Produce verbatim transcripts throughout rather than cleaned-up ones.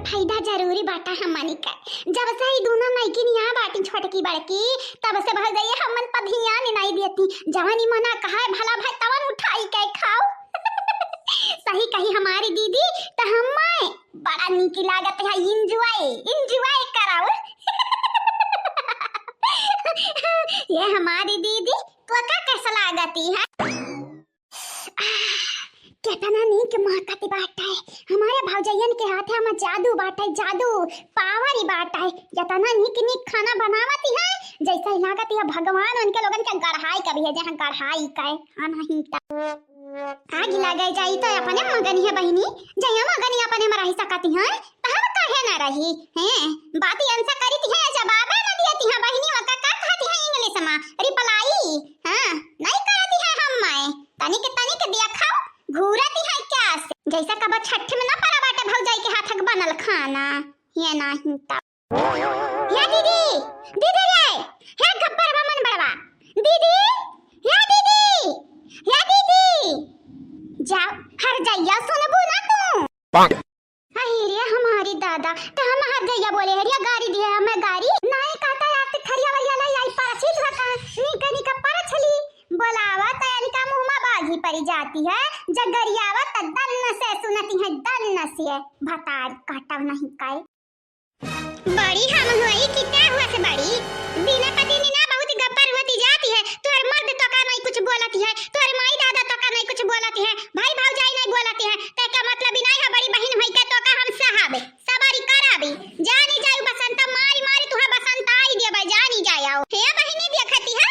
फायदा जरूरी बाटा हमनी के। जब से ई दोनों नइकी निया बाटी छोटकी बड़की, तब से भौजइया हमन पर ध्यान नाहीं देती। जवन ई मना कहा है भला भाई तवन उठाई के खाओ। सही कही हमारी दीदी, त हम्मे बड़ा नीक लागत है, enjoy, enjoy कराओ। ये हमारी दीदी, तोका कैसा लागती है? आह, केतना नीक महकत बाटे। हमारे भौजइयन के हाथे में जादू बाटे, जादू, power ही बाटे। केतना नीक नीक खाना बनावती है, जैसे ही लागत है भगवान उनके लोगन के गढ़ाई का भी है, जहाँ गढ़ाई का है। हाँ, नहीं त आग लगे जाई तो अपने मगनी है बहिनी, जया मगनी अपने में रह सकती हैं, त हम काहे ना रही? हैं, बात अंसा करी ती है, जवाबे ना दिया ती है बहिनी, ओका का कहती है English में, reply? हाँ, नहीं करती है हम माए, तनिक तनिक देखो, घूरती है क्या से? जैसा कब छठ में ना परा बाटे भौजाई के हाथ के बनल खाना, ये नहीं तब। या दीदी, दीदी रे, हे गब्बर बमन बड़वा, दीदी, या दीदी, या दीदी, जा, हर जइया सुनबू ना तू। पाक। अरे रे हमारी दादा, त हम हर जइया बोले, हरिया गारी दिए हमें गारी, नाई कहता यार ते खरिया वरिया लाई आई परछी धका, निक निक परछली, बोलावा त इनका मुँह में बाजी परी जाती है, जगरियावा त दन्न से सुनती है, दन्न से, भतार काटव नहीं काए। बड़ी हम हुई कि क्या हुआ से बड़ी? बिना पति नी ना बहुत गब्बर होती जाती है। तोहर मर्द तो का नहीं कुछ बोलती है, तोहर माई दादा तो का नहीं कुछ बोलती है, भाई भौजाई नहीं बोलती है। ते का मतलब ही नहीं है बड़ी बहिन हुई के तो का हम सहाबे, सवारी कराबी। जानी जाऊ बसंत मारी मारी तुहा बसंत आई देबे, जानी जाओ। हे बहिनी देखती हो,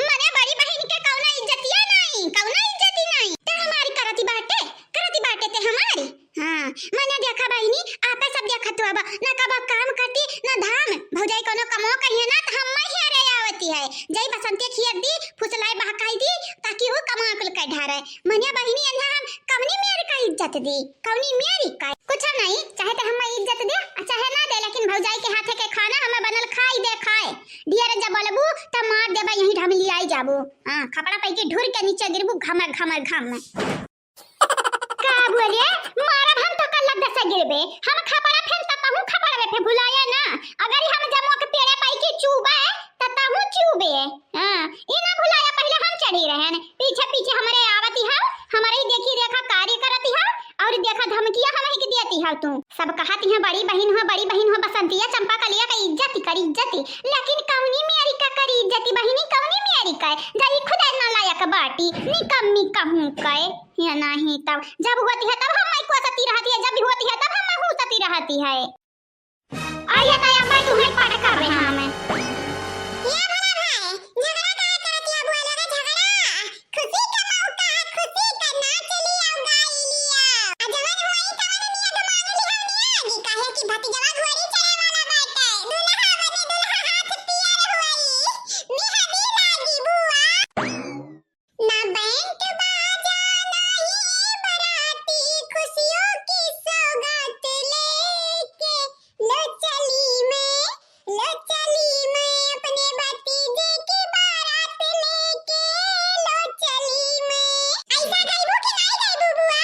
मने बड़ी बहिन के कौनो इज्जतिया नहीं, कौनो इज्जती नहीं। ते हमारी करती बाटे, करती बाटे ते हमारी। हाँ, मने देखा बहिनी, आपे सब देखत हो अब, ना कबो काम करती, ना धाम। भौजाई कोनो कमो कहिए ना, त हम माई हेरे आवती है। जई बसंती खियत दी, फुसलाई बहकाई दी, ताकि वो कमा कुल के ढारे। मने बहिनी, अन्हा हम कवनी मेर का इज्जत दी, कवनी मेरी का? कुछ नहीं, चाहे त हम इज्जत दे, आ चाहे ना दे, लेकिन भौजाई के हाथे के खाना हमें बनल खाई दे खाए। ढेर जब बोलबू, त मार देबा, यहीं ढाम लियाई जाबू। हाँ, खपड़ा पै के ढुर के नीचे गिरबू, घमर, घमर, घम। का बोले? मारब हम तो कल लग दसे गिरबे। हम खपड़ा फेन त तहूँ खपड़वे फे भुलाया ना। अगर हम जमो के पेड़े पाई के चूबे, त तहूँ चूबे। हाँ, ई ना भुलाया, पहिले हम चढ़ी रहन। पीछे पीछे हमरे आवती हव, हमरे ही देखी देखा कार्य करती हव, और देखा धमकिया हमही के देती हव तू। सब कहती हैं बड़ी बहिन हो, बड़ी बहिन हो, बसंतिया चंपा कलिया का इज्जत कर, इज्जत। लेकिन कौनी मेरी का करी इज्जत बहिनी, कौनी मेरी का? जाई खुद ना लायक बाटी, निकम्मी कहूँ के। या नहीं तब जब होती है तब हम माई को सती रहती है, जब भी होती है तब हम हूँ सती रहती है। आइए तो अम्मा तुम्हें पटक कर रहे हैं हमें। ये भला भाई, झगड़ा काहे करती है? बोलो ना झगड़ा। खुशी का मौका है, खुशी का नाच लिया, गाई लिया। आ जवन होई तवन नियत मान लिया, निया जी काहे कि भतीजवा घोड़ी चढ़े वाला बाटे। दुल्हा बने दुल्हा हाथ पियर होई। मेहंदी लागी बुआ। ना बैंड बाजा, ना ही बाराती, खुशियों की सौगात लेके लो चली मैं, लो चली मैं, अपने भतीजे की बारात लेके लो चली मैं। ऐसा गइबू कि नहीं गइबू बुआ?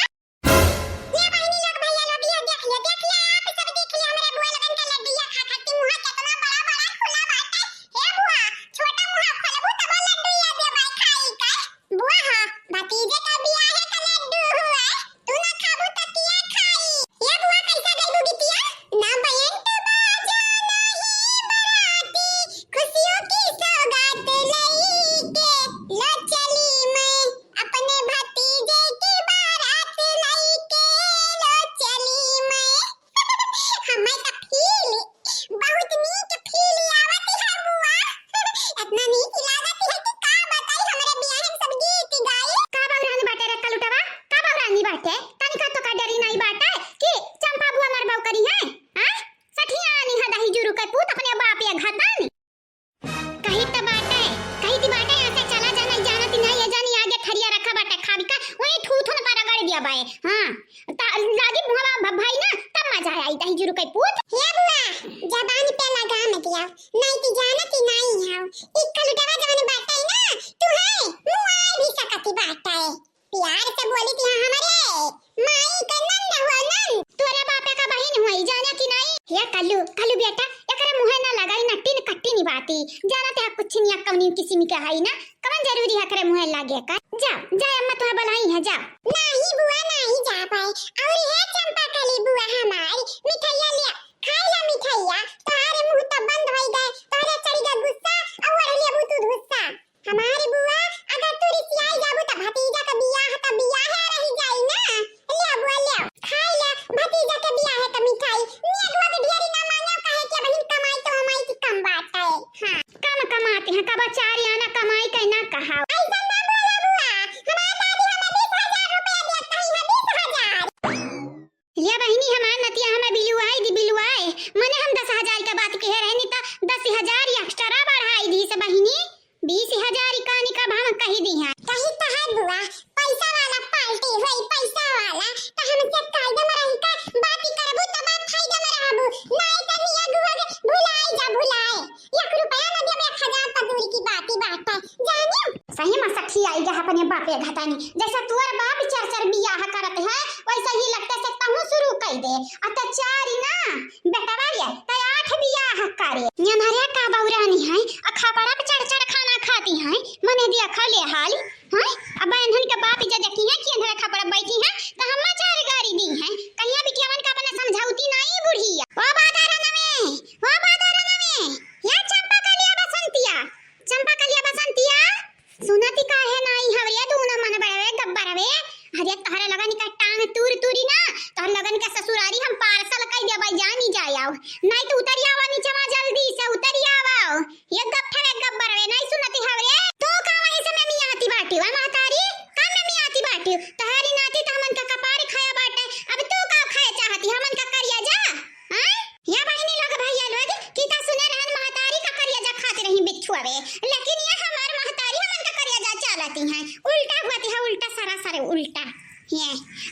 ये बहिनी लोग, भैया लोग, ये देख ले, देख ले, आप सब देख ले, हमरे बुआ लोगन के लड्डुआ खा खाती मुँह केतना बड़ा बड़ा खुला बाटे। हे बुआ, छोटा मुँह खोलबू तब लड्डुआ देबै खाई के। बुआ हो, भतीजे का बियाहे का लड्डू हुआ, तू ना खाबू त किया खाई? ये बुआ कैसा गइबू गीतिया? ना बैंड बाजा, ना ही बाराती, खुशियों की सौगात लई के लो चली मैं। अपने भतीजे की बारात लइके लो चली मैं। हमें तो feel, बहुत नीक feel आवत है बुआ। इतना नीक लागत है कि का बताई, हमरे बियाह में सब गीत गाई। का बौरानी बाटे रे कलुटवा? का बौरानी बाटे? तनिका तो का डरी नहीं बाटे कि चंपा बुआ मरबौ करी है? हाँ? सठियानी है दही जुरु के पूत अपने बाप या घतानी। कही त बाटे, कही ती बाटे, यहाँ से चला जाना, जानती नहीं, ये जानी आगे थरिया रखा बाटे, खाबी का, वही थूथुन पर रगड़ दिया बाए। हाँ, त लागी मुहवा भ-, भाई ना, तब मजा आई, दही जुरु के पूत। हे बुआ, जबान पे लगाम दिया, नहीं ती जानती नहीं है, ई कलुटवा जवन बाटे ना, तू है, मुआई भी सकती बाटे। प्यार से बोली थी, हाँ, हमरे माई के नंद हुआ, नंद। तोरे बापे का बहिन हुई, जाने कि ती। जानत है कुछ नहीं कौनी किसिम के है ना, कवन जरूरी है करे मुँहे लागे का। जा, जा अम्मा तुहे बोलाई है, जा। नाही बुआ, नाही जा पाए। और हे चंपा कली बुआ हमारी, मिठाइया ले, खाई ला मिठाइया। तोहारे मुँह तो बंद होई गए, तोहरे चढ़ी गए गुस्सा, और ओढ़ लिया तू धुस्सा। हमारी बुआ, अगर तू रिसियाई जाबू त भतीजा के बियाह त बियाहे रही जाई ना। ले बुआ ले, खाई ले, भतीजा के बियाह है त मिठाई। नेगवा के ढेरी ना मांगे, काहे के बहिन कमाई तो हमारी की कम बात है। हाँ, कम कमाते हैं, कब चार आना कमाई के ना कहा। ऐसा ना बोला बुआ, हमार दादी हमें बीस हजार रुपया देत रही है, बीस हजार। लिया बहिनी, हमार नतिया हमें बिलुआई दी, बिलुआए। मने हम दस हजार के बात कहे रहनी त दस हजार extra बढ़ाई दी से बहिनी, बीस हजार इकानी का भाव कही दी है। कही त है बुआ, पैसा वाला पार्टी होई, पैसा वाला, त हमसे कायदे में रही का बात करबू तब फायदे में रहबू, नाई त निया गुआ के भुलाई जा भुलाए। एक रुपया न देबे, एक हजार त दूर की बात ही बात है। जानियो? सही में सखी आई गया अपने बापे घटानी। जैसे तोर बाप चार चार बियाह करत है, वैसे ही लगते से तहूँ शुरू कर दे। अत्याचारी ना, बेटवा ये, त आठ बियाह करे। ये नरिया का बौरानी है, आ खपड़ा पे चढ़ चढ़ खाना खाती है, मने दिया खा ले हाल। हैं? अब इन्हन के बाप इज्जत देखी है कि इन्हन खपड़ा बैठी है, त हम चार गारी दी है। कहिया बिटियावन का अपना समझौती नाई बुढ़िया। ओ बादारा नवे, ओ बादारा नवे, या चंपा कलिया बसंतिया, चंपा कलिया बसंतिया, सुनती काहे नाई हवरिया, तू ना मन बड़वे, गब्बर हवे। अरे तोहरे लगन का टांग तूर तूरी ना, तोहरे लगन का ससुरारी हम parcel कई देबे, जानी जायाओ। नाई तो उतरी आवा नीचे, जल्दी से उतरी आवा। ये गप्पे वे गब्बर वे, नाई सुनती हवरे। तू का वहीं से में मियाती बाटी, वा महतारी? का में मियाती बाटी? तोहरी नाती त हमन का कपार खाया बाटे, अब तू का खाए चाहती, हमन का करिया जा? हैं? या बहिनी लोग, भैया लोग, कि ता सुने रहन महतारी का करिया जा खाती रही बिच्छुआ वे, लेकिन ये हमार महतारी हमन का करिया जा चालती हैं, उल्टा हुआ ती है, उल्टा सरासर उल्टा। ये,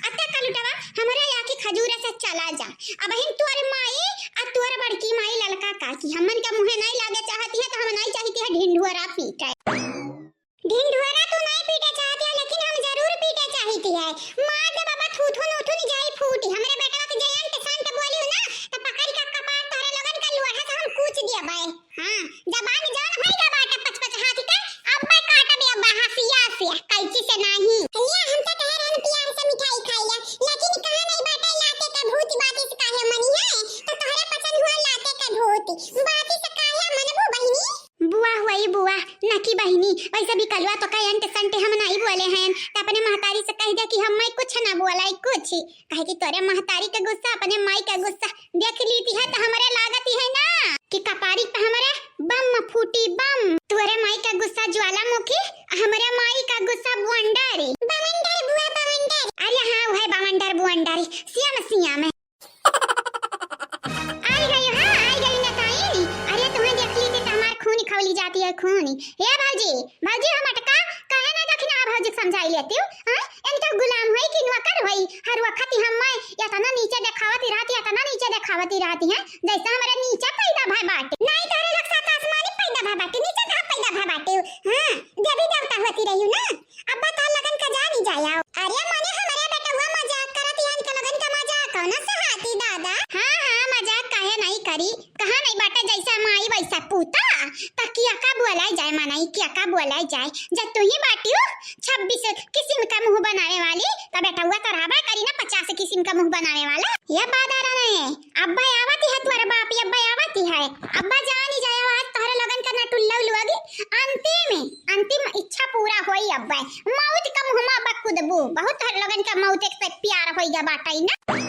अत्ते कलुटवा, हमरे यहाँ की खजूरे से चला जा। अबहिन तोर माई आ तोर बड़की माई ललका काकी हमन के मुँहे नाई लागे चाहती है, तो हम नाई चाहती है ढिंढोरा पीटे। ढिंढोरा तू नाई पीटे चाहती है, लेकिन हम जरूर पीटे चाहती है। मार दे बाबा, थूथुन उथुन जाई फूटी। हमरे बेटवा के जयंत संत बोली ना, तो पकड़ के कपार तोहरे लोगन का लोहा से हम कूच दिया बाय। हाँ, जबान जौन होई गा बाटे पच पच हाथ के, अब्बे काटबे अब्बे हसिया से, कैंची से नाही। लिया, हम तो कहे रहन प्यार से मिठाई खाई लिया, लेकिन कहा नहीं बाटे लाते का भूत बाती से काहे मनी है, तो तोहरे पसंद हुआ लाते का भूत बाती से काहे मनबू बहिनी? बुआ हुआ ई बुआ, नकी बहिनी, वैसे भी कलवा तो का अंट संट हम नहीं बोले हैं, तो अपने महतारी से कह दे कि हम मैं कुछ ना बोला, कुछ। काहे कि तोरे महतारी के गुस्सा, अपने माई के गुस्सा देख लीती है तो हमरे लागत ही है ना कि कपारी पे हमरे बम फूटी बम। तोरे माई के गुस्सा ज्वालामुखी, हमरे माई का गुस्सा बवंडर। बवंडर बुआ बवंडर। अरे हाँ, वह बवंडर बवंडर। सिया में, सिया में। आई गई, हाँ, आई गई नताई। अरे तुम्हें देख लीती तो हमार खून खौली जाती है, खून। हे भौजी, भौजी हम अटका, काहे ना दखिना भौजी के समझाई लेती हूँ, हाँ? इनका गुलाम होई कि नौकर होई? हर वक्त ही हम मैं इतना नीचे देखावत ही रहती, इतना नीचे देखावत ही रहती हैं, जैसे हमारे नीचे पैदा भय बाटे। नहीं तोहरे लोग साथ आसमानी पैदा भय बाटे, नीचे कहाँ पैदा भय बाटे? हाँ, देवी देवता होती रही हूँ ना, अब्बा तोहर लगन का जानी जाया। अरे मने हमारे बेटवा मजाक करत, यानी का लगन का मजाक कौन से हाथी दादा? हाँ, हाँ, मजाक काहे नहीं करी, कहा नहीं बाटे जैसा माई वैसा पूता, त किया का बोलाई जाए मनई, किया का बोलाई जाए, जब तू ही बाटियो छब्बीस किस्म का मुँह बनावे वाली, त बेटवा तो रहबे करी ना पचास किस्म का मुँह बनावे वाला। ये बात आ रहा है, अब्बा आवत है तोहरे बाप, ये अब्बा आवत है, अब्बा जानी जाए आज तोहरे लोगन का ना टुल्लू लोग, अंतिम, अंतिम इच्छा पूरा होई अब्बा, मौत का मुँह मा अब्बा कूदबू, बहुत तोहरे लोगन का मौत एक से प्यार होई गा बाटे ना।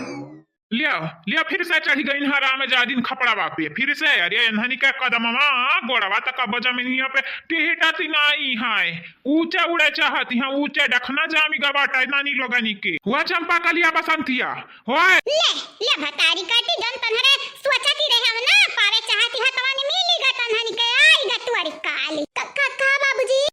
लिया, लिया, फिर से चढ़ी गई हरामजादिन खपड़वा पे, फिर से। अरे इन्हनी के कदमवा गोड़वा तक अब जमीनिया पे टिहटत नाई है, ऊंचा उड़े चाहती हैं, ऊंचे डखना जामी गा बाटे नानी लोगनी के। हुआ चंपा कलिया बसंतिया, होए। ले, ले भतारी काटी जन तन्हरे सोचती रहे हम ना, पावे चाहती है तवानी मिली गा तन्हनी के, आई गा तुअरी काली। क-, क-, का बाबूजी?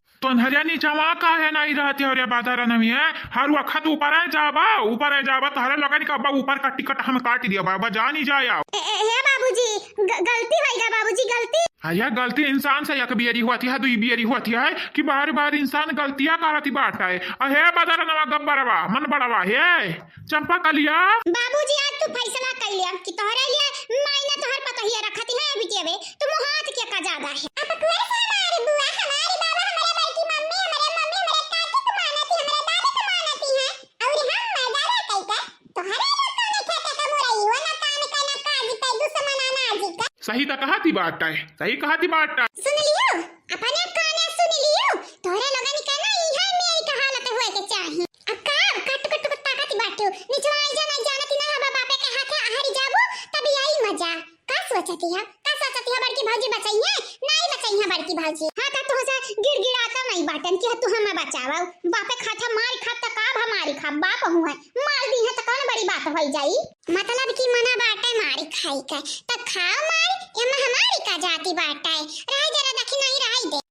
अरे नीचवा काहे नहीं रहती हो रे बादर नमी है? हर वक्त ऊपर है जाबा, ऊपर है जाबा, तोहरे लोगन का अब्बा ऊपर का टिकट हम काट दिया बा, बा जानी जाया। ए, ए, हे बाबूजी, ग-, गलती होइगा बाबूजी, गलती। अरे गलती इंसान से एक बियरी होती है, दुई बियरी होती है कि बार बार इंसान गलतियां करती बाटा है। अहे बादर नवा गब्बरवा, मन बड़वा, हे चंपा कलिया। बाबूजी, आज तू फैसला कर लिया कि तोहरे लिए मायने तोहर पतोहिया रखती है बिटिया बे, तू मुँह हाथ के का ज्यादा है। अब तोहरे से हमारी बुआ, हमारी बाबा, हमारे बड़की मम्मी, हमारे मम्मी, हमारे काकी को मानती, हमारे दादी को मानती है। और हम मजाले कई का तोहरे लोग को नहीं खेते का मुरई, वो ना काम का ना काज का, दुश्मन अनाज का। सही तो कहती बाटा है, सही कहती बाटा। सुन लियो, अपने काने सुन लियो, तोहरे लोगन के ना इहे मेरी का हालत होए के चाही। अब का, का टुक टुक ताकत बाटू, निचवा आई जा, नहीं जानती ना हबा बापे के हाथे आहारी जाबू, तब आई मजा। का सोचती है, का सोचती है बड़की भौजी बचाई है? नहीं बचाई है बड़की भौजी। हाँ, तो तुमसे गिड़गिड़ाता नहीं बाटन कि तू हमें बचावा। बापे खात है, मारी खात तक अब हमारी खा, बाप हुआ है, मार दी है तो कौन बड़ी बात होई जाई? मतलब कि मना बाटे मारी खाई के, त खाओ मार, एमा हमारी का जाती बाटे, रह जरा दखिनाई रह दे।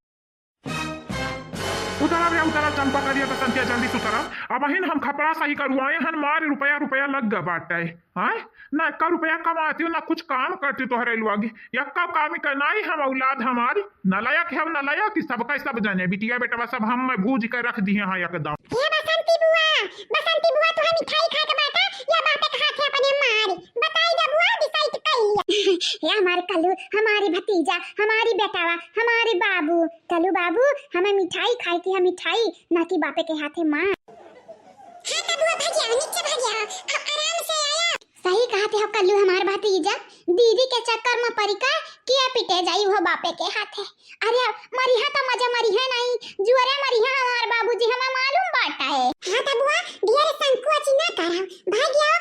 उतरा बे, उतरा चंपा करिया बसंतिया, जल्दी से उतरा। अब अहिन हम खपड़ा सही करवाए हन, मार रुपया, रुपया लग गा बाटे। हाँ, ना एक्का रुपया कमाती हूँ, ना कुछ काम करती तोहरे लोग। यक्का काम ही करना ही हम औलाद हमारी। नलायक है, नलायक ही सबका सब जाने। बिटिया बेटवा सब हम भूज के रख दिए हैं एकदम। हे बसंती बुआ, बसंती बुआ, तोहे मिठाई खाए के बाटे, या बापे के हाथे अपने मारी। बताई दे बुआ, decide कर लिया। हे हमारे कल्लू, हमारी भतीजा, हमारी बेटवा, हमारी बाबू। कल्लू बाबू, हमें मिठाई खाए की है, मिठाई, ना कि बापे के हाथे मार। हाँ तो बुआ, भाग जाओ, नीचे भाग जाओ, हम आराम से आया। सही कहते हो कल्लू हमार भतीजा, दीदी के चक्कर में परी का किया पिटे जाई हो बापे के हाथे। अरे मरिहा तो मजा मरिहा नहीं, जुअरे मरिहा हमार बाबूजी, हमें मालूम बाटा है। हाँ तो बुआ, ढेर संकोच ना करा, भाग जाओ,